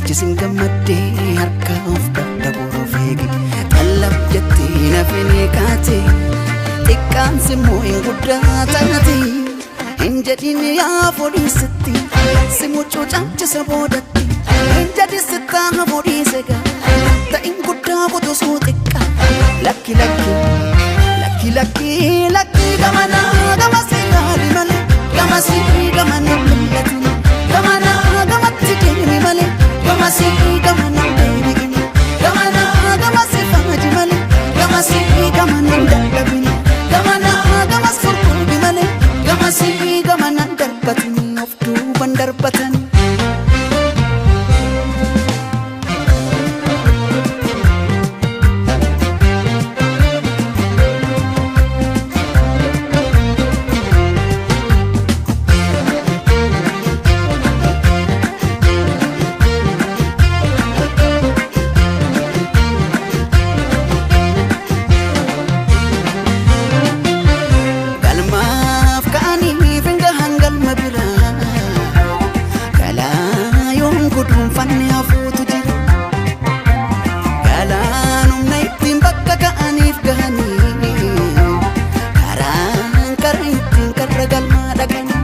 caalchisin gammaddee harka of dhabda boruuf eegi. Xallab jettee nafini kaate xiqqaan simmoo hin guddaa taate. Hin jedhin yaa fudhiisitti si mucuu caalchisa boodatti. Hin jedhin sittaa fudhiise gaa ta'in guddaa qutusuu xiqqaa. Lakki lakki lakki lakki lakki gamanaa gama si ilaali malee gama si gamana mul'atu gamanaa gamatti deemi malee gama si gamana deebi'ini gamanaa gama si faaji malee gama si gamana dadhabini gamanaa gama furkuubi malee gama si gamana darbatini of duuban darbatani. Galmaaf ka'anii fingahan galma biraa galaa yoon guduunfanne hafuutu jira. Galaan humna ittiin bakka ka'aniif gahanii karaan kara ittiin karra galmaa dhaqanii.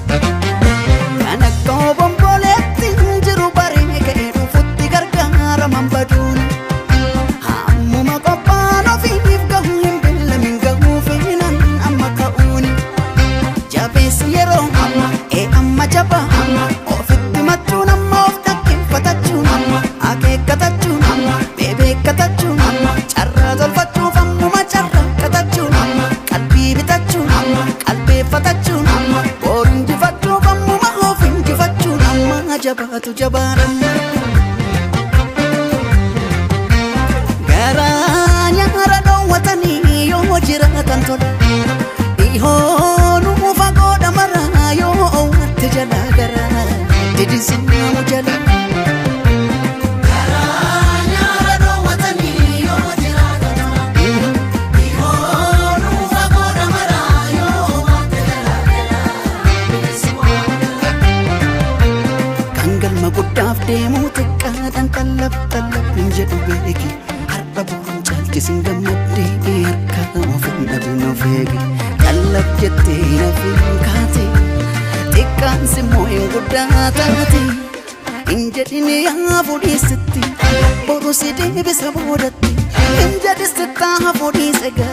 Kan akka obomboleetti jiru baree ka'ee dhufutti gargaaraman baduun. Hammuma qophaan ofiif gahu hin beellamin gahuu feenan amma ka'uuni. Jabeessi yeroo amma ee amma jaba amma ofitti machuun amma of dhaggeeffatachuun amma akeekkatachuun amma bebeekkatachuun amma carraa tolfachuuf ammuma carraaqqatachuun amma qalbii bitachuun amma qalbeeffatachuun amma boru injifachuuf ammuma of injifachuun amma jabaatu jabaadha. Garaa nyaara dhoowwatanii yoo jiraatan tola. Dhihoonuu fagoo maraa yoo owwatte jala garaa didisiimu jala. Garaa nyaara dhoowwatanii yoo jiraatan tola. Dhihoonuu fagoo maraa yoo owwatte jala garaa didisiimu jala. Kan galma guddaaf deemu xiqqaadhaan xallab xallab hin jedhu beeki. Har'a boruun caalchisin gammaddee harka of hin dhabin of eegi. Xallab jettee nafin kaate xiqqaan simmoo hin guddaa taate. Hin jedhin yaa fudhiisitti boru si deebisa boodatti. Hin jedhin sittaa fudhiise gaa